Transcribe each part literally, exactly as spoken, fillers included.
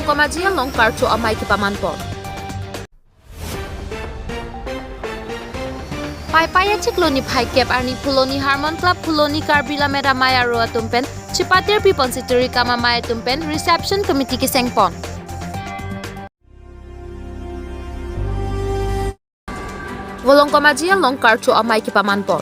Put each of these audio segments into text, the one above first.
Komaji along karcho amei kepaman pon. Paipai achiklo niphai kep arni Phuloni Harmon Club Phuloni Karbi Lammet Amei Aro atum pen chipatir pipon sitiri kam amei atum pen reception committee keseng pon. Volong Komaji along karcho amei kepaman pon.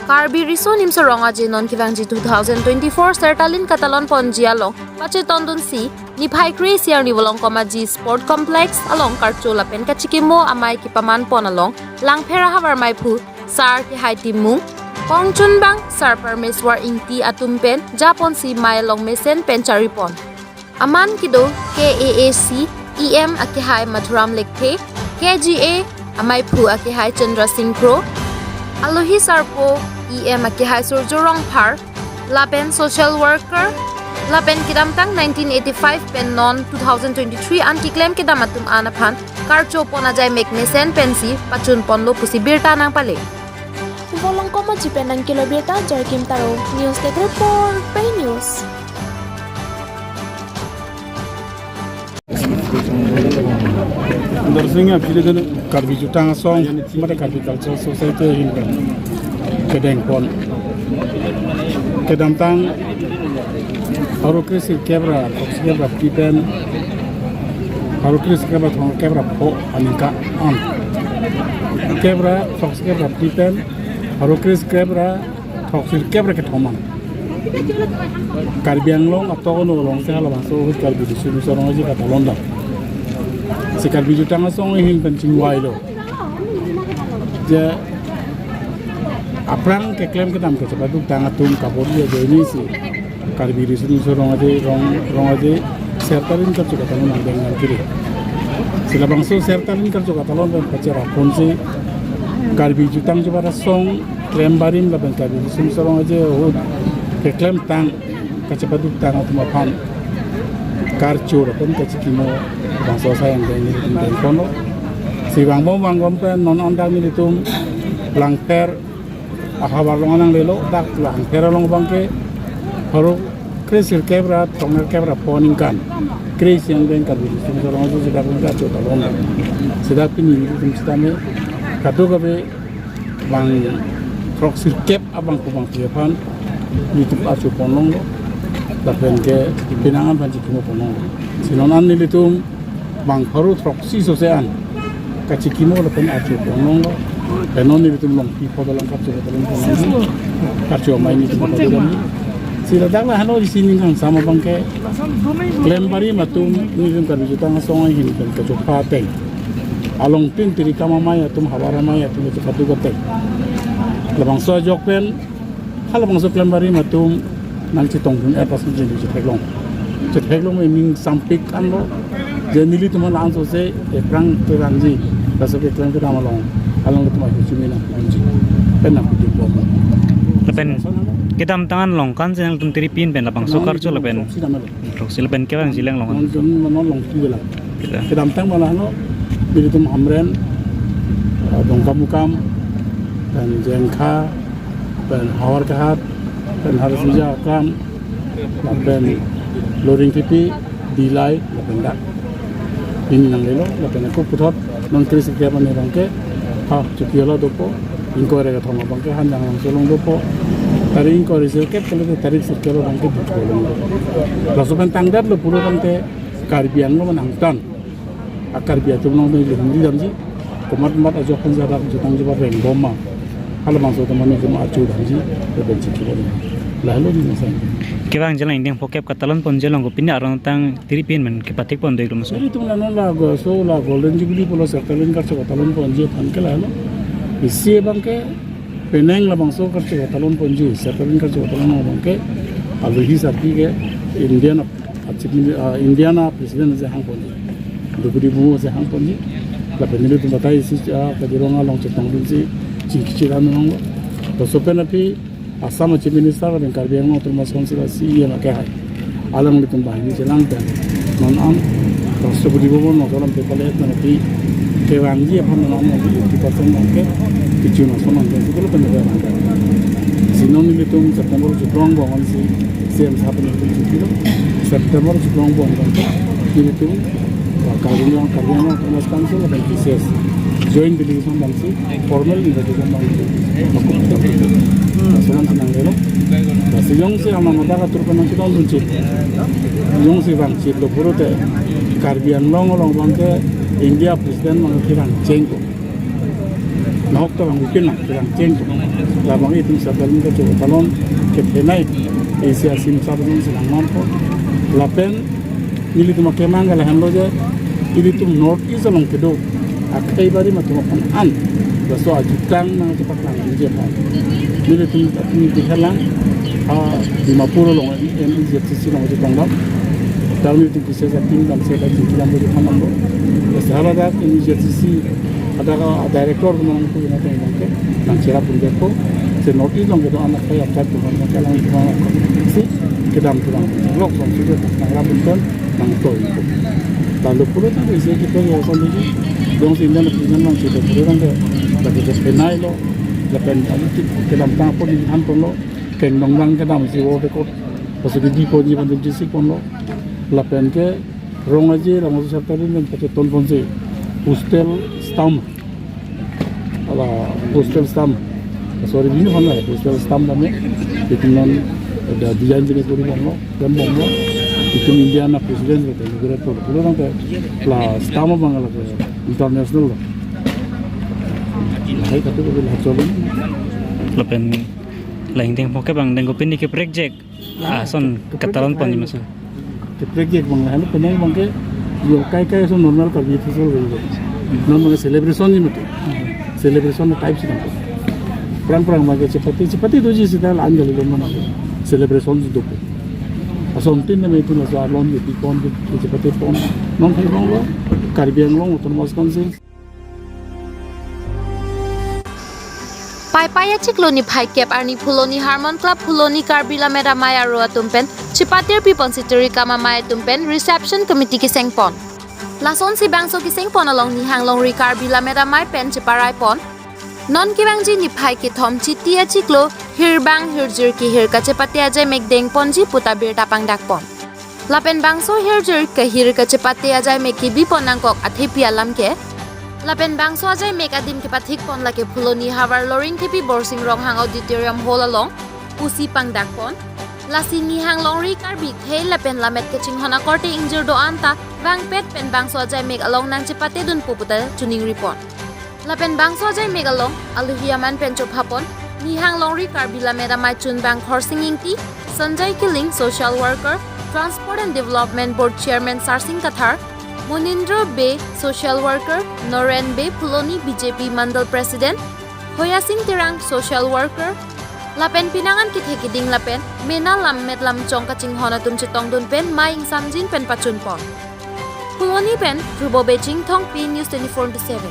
Karbi Riso Nimso Rong Aje non kevangji two thousand twenty-four Sertalin katalon ponji along pachetondunsi niphai kre-isi arni Volong Komaji Sport Complex along karcho lapen kachikimo amei kepaman pon along Langpher ahavar meiphu Sar Kehai Timung, kongchunbang Sar Parmeswar Ingti atum pen japonsi mei along mesen pen chari pon. Aman kedo K A A C E M akehai Madhuram Lekthe, K G A ameiphu akehai Chandra Singh Kro, alohi sarpo E M akehai Surjo Rongphar, lapen social worker, lapen kedamtang nineteen eighty-five pen non two thousand twenty-three an keklem kedam atum an aphan karcho pon ajai mek mesen pensi pachun ponlo pusi birta nangpale. Volong Komaji pen nangkelo birta Joykim Taro, News Desk Report, Pei News. Darsing ya, pili kan Karbi Jutang Asong, mate Karbi Cultural Society ahin kan kedeng pon. Kedamtang pharo kre-isi kep ra, throksi kep ra phli pen, pharo kre-isi kep ra throksi kep ra pho aningkan. Kep ra, throksi kep ra phli pen, pharo kre-isi kep ra throksi kep ra kethom an Karbi Anglong atok ano alongsi halabangso ahut Karbi Riso Nimso Rong Aje katalon dam. Si Karbi Jutang Asong ahin pen chingvailo. Je aphrang keklem kedam kachepaduk tang atum kabor-i ajoine si Karbi Riso Nimso Rong Aje, Rong, Rong Aje Sertalin karcho katalon nangdeng nangkiri. Si labangso Sertalin karcho katalon pen pachera ponsi Karbi Jutang Jubat Asong klem barim lapen Karbi Riso Nimso Rong Aje ahut keklem tang kachepaduk tang atum aphan karcho lapen kachikimo bangso asai angdeng nelitum deng ponlo. Si vangbom vangbom pen non an dak nelitum Langpher ahavar along nanglelo, dak Langpher along abangke pharo kre-isi kep ra throknerkep ra pho aningkan kre-isi angdeng Karbi Riso Nimso Rong Aje si dak karcho talon. Si dak pini nelitum sitame kadokave bang throksi kep abang kubang aphan nelitum archo ponlonglo. Lapen ke penang an aphan chikimo ponlonglo. Si non an nelitum bang pharo throksi sose an kachikimo lapen archo ponlonglo. Pen non nelitum Longpi pho dolang karcho katalon ponlonglo. Karcho amei nelitum pho dolang. Si ladak la hano isi ning kangsam abangke klem barim atum nelitum Karbi Jutang Asong ahin pen kachopha ateng, alongtin tiri kam amei atum, havar amei atum kachepaduk ateng, labangso ajok pen halabangso klem barim atum nangchetongdun-et ason chini chetheklong. Chetheklong ening sampik anlo. Je nelitum la-an sose ephrang kevangji, laso keklem kedam along alanglitum ahu chumi nangpidunji, pen nangpidunbom. Lapen kedamtang an along kan si nangtum tiri pin pen labangso karcho lapen throksi lapen kevangji lang along kan. Non jon mano Longpi bela. Kedamtang bela hano nelitum Hamren, eh, Dongkamukam, pen Jengkha, pen Howraghat, pen Harisingja Akam, lapen Loringthepi, Dillai, lapen dak. Pini nanglelo, lapen ako puthot non kre-isi kep arni abangke ha Chokihola dopo, ingkoi ra kethom abangke Hanjanglangso along dopo. Tarik ingkoi ra sirkep kali, tarik sirkep abangke Diphu along dopo. Laso pen tangdetlo pulo tangte Karbi Anglong nangtan a Karbi atum along neli humri damji, komat mat ajok pen jada jutang jubat rengbom ma, halabangso atum nelitum archo damji, lapen chikimo. Lahelo neli asai. Kevangji lang ingdeng phokep katalon ponji along kopine arong tang tiri pin pen kepathik pon do-iklo maso. Nelitum la non la go so la Golden Jubilee pulo Sertalin karcho katalon ponji aphan ke lahelo. Isi abangke penang labangso karcho katalon ponji, Sertalin karcho katalon abangke alohi sarpi ke Indian a Chief Mini-, ah, Indian a President si hang ponji, Droupadi Murmu si hang ponji. Lapen nelitum batai isi, ah, Kaziranga along chetongdunsi chingki chira nanglo. Laso pen aphi Assam a Chief Minister lapen Karbi Anglong Autonomous Council a C E M akehai alanglitum banghini chelang pen non an Rashtrapati Bhavan along alam pe pale nangpi kevangji aphan non an eighty percent abangke kechun ason abangke sukul pen kevang. Si non nelitum September chiklo angbong ansi C E M sapen nelitum chipilo. September chiklo angbong abangke Ilitum, uh, Karbi Anglong, Karbi Anglong Autonomous Council, lapen T C S joint delegation damsi formal invitation damsi. Laso alam si nanglelo. Lasi jongsi amat adak atur pen nangchedondun chit, jongsi vangchitlo pulote Karbi Anglong along abangke India President abangke vangchengpo. Nahok ta vangvekin lang, vangchengpo. Labang itum settlement kachotalon, kephenai, Asia asimsar jongsi nangmanpo. Lapen nelitum akemang ke lahenlo je, ilitum North East along kedo akhei barim atum aphan an, laso ajutang nangchepaklang inje aphan, nelitum atum dihelang, ah, Dimapur along, M E Z C C along ajutang dam. Dam nelitum T C S a-team damsi kachingki dam beri aphan damlo. Laso haladak M E Z C C adak a-director atum nangpu nangteng abangke nangcherapdunpo. Si North East along kedo anak kaya akat atum abangke alanglitum aphan si kedam atum abang lok song sudah nangrapdun, nangtoipo. Lalu pulo tangte isi kita ya sandi, jongsi India na India nangchito pulo tangte, lake kephenailo, lapen alutik kedamtang apot ninghanponlo, kengdong dang kedamsi world record pasukji ponji, pandemji si ponlo. Lapen ke rong aje, rong aje sarta rin pen pachetonponsi hostel stamp, ala hostel stamp, sorry, bini hon la hostel stamp dame, itum non ada design bini kori ponlo, dan bomlo, itum India na president ke inaugurate lo, pulo tangte la stamp abang lake international lo. Lahai katu ko la cholo. Lapen la ingdeng poke bang dengko pini ke project. Ah, son ke-, ke-, katalon pon ni maso. Ke project bang lahenlo, penang abangke yo kai kai so normal Karbi Festival bang. Non abangke celebration ni mate. Celebration type si nangpo. Prang prang abangke chepate, chepate doji sita la-an kali lo mana. Celebration si dopo. Asontin na me itu na so alon ye pikon ke chepate pon. Non phai bang lo, Karbi Anglong Autonomous Council. Paipai achiklo niphai kep arni Phuloni Harmon Club Phuloni Karbi Lammet Amei aro atum pen chepatir piponsi tirikam amei atum pen reception committee kesengpon. Lasonsi bangso kesengpon along Nihang Longri Karbi Lammet Amei pen cheparaipon. Non kevangji niphai kethom Chiti achiklo hirbang hirjir kehir kachepate ajaimek dengponji puta birta pangdakpon. Lapen bangso hirjir kehir kachepate ajaimek kebipon nangkok athepi alam ke. Lapen bangso ajaimek adim kepathikpon lake Phuloni havar Loringthepi Borsing Ronghang Auditorium Hall along pusi pangdakpon. Lasi Nihang Longri Karbi khei lapen lammet kachinghon akorte ingjir do-an ta vangpet pen bangso ajaimek along nangchepatedunpo puta chiningripon. Lapen bangso ajaimek along alohi amen pen chophapon Nihang Longri Karbi Lammet Amei chunbang Khorsing Ingti, Sanjay Killing, social worker, Transport and Development Board Chairman Sarsing Kathar, Monindro Bey, social worker, Noren Bey, Phuloni B J P Mandal President, Hoyasing Terang, social worker, lapen pinangan kethe keding lapen mena lammet lamchong kachinghon atum chetongdun pen mei ingsamjin pen pachunpon. Phuloni pen Rubo Beching Thongpi, News twenty-four into seven.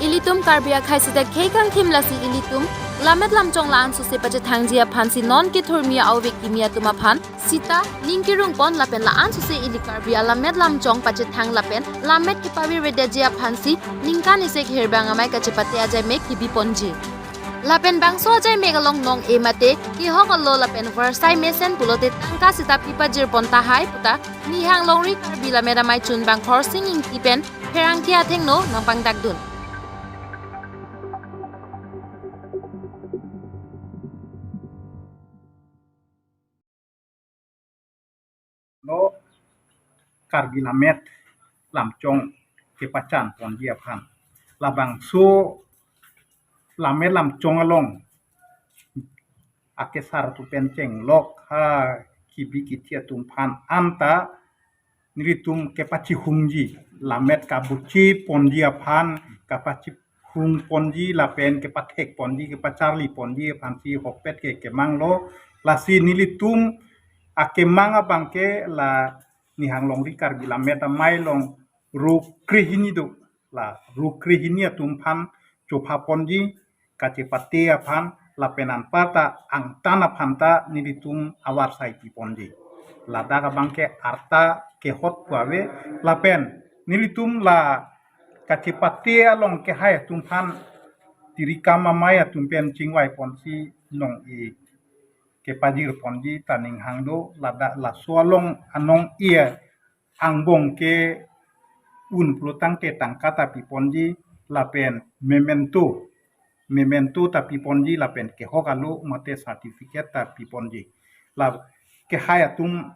Ilitum Karbi akhei sita khei kangthim, lasi ilitum lammet lamchong la-an suse pachethangji aphansi non kethurmi a-ove kimi atum aphan sita ning kerungpon lapen la-an suse ili Karbi alammet lamchong pachethang lapen lammet kepavirvedetji aphansi ningkan isi hirbang amei kachepate ajaimek kebiponji. Lapen bangso ajaimek along nong-e mate kehok alo lapen varsai mesen pulote tangka sita pipajirpon tahai puta Nihang Longri Karbi Lammet Amei chunbang Khorsing Ingti pen pherangke athengno nangpangdakdun. Lo Karbi lammet lamchong kepachanponji aphan, labangso lammet lamchong along akesar atum pen chenglok ha kibi kithi atum aphan anta nelitum kepachihungji, lammet kabuchiponji aphan kapachihungponji lapen kepathekponji, kepacharliponji aphansi hokpet ke kemanglo. Lasi nelitum akemang abangke la Nihang Longri Karbi Lammet Amei along ru krehini do, la ru krehini atum aphan chophaponji kachepate aphan lapen anparta angtan aphan ta nelitum avarsai piponji. Ladak abangke arta kehot pu ave lapen nelitum la kachepate along kehai atum aphan tirikam amei atum pen chingvaiponsi nong-e kepajirponji ta ninghang do. Ladak laso along anong-e angbong ke un pulo tangte tangka ta piponji lapen memento, memento ta piponji lapen kehok alo mate certificate ta piponji. La kehai atum